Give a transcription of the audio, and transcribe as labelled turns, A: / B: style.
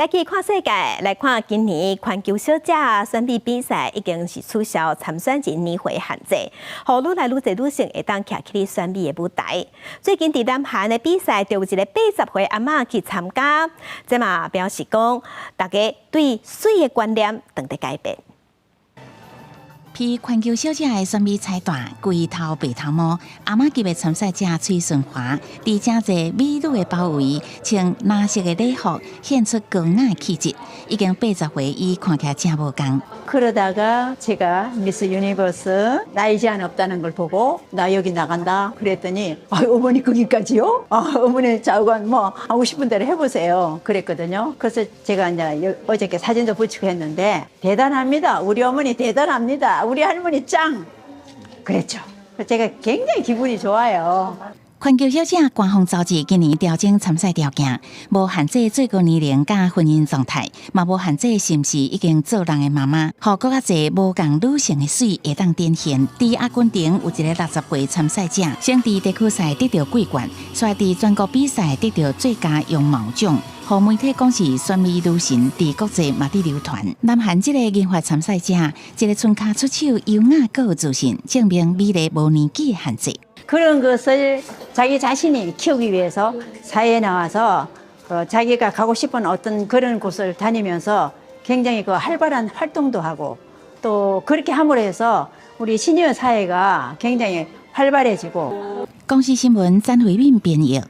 A: 再去看世界，來看今年環球小姐選美比賽已經是取消參選人年歲限制，予愈來愈濟女性會當徛起選美的舞台。最近佇南韓的比賽，就有一个80歲阿嬤去參加，這嘛表示講，大家對媠的觀念正佇改變。
B: 披環球小姐的選美彩帶，規頭白頭毛，阿嬤級的參賽者崔順華，佇誠濟美女的包圍，穿藍色的禮服，顯出高雅的氣質。已經80歲，伊看起來誠無仝。
C: 그러다가 제가 미스 유니버스 나이 제한 없다는 걸 보고 나 여기 나간다 그랬더니 아, 어머니 거기까지요? 아, 어머니 좌우간 뭐 하고 싶은 대로 해보세요 그랬거든요. 그래서 제가 이제 어저께 사진도 붙이고 했는데 대단합니다. 우리 어머니 대단합니다. 우리 할머니 짱! 그랬죠. 제가 굉장히 기분이 좋아요.
B: 環球小姐官方雜誌今年調整參賽條件，無限制最高年齡佮婚姻狀態，嘛無限制是毋是已經做人的媽媽，予閣較濟無仝女性的媠會當展現。佇阿根廷有一个60歲參賽者，先佇地區賽得著桂冠，煞佇全國比賽得著最佳容貌獎，予媒體講是選美女神，佇國際嘛佇流傳。南韓這个銀髮參賽者，一个賰跤出手優雅閣有自信，證明美麗無年紀的限制。
C: 그런 것을 자기 자신이 키우기 위해서 사회에 나와서 자기가 가고 싶은 어떤 그런 곳을 다니면서 굉장히 그 활발한 활동도 하고 또 그렇게 함으로 해서 우리 시니어 사회가 굉장히 활발해지고
B: 公視新聞詹慧敏編譯。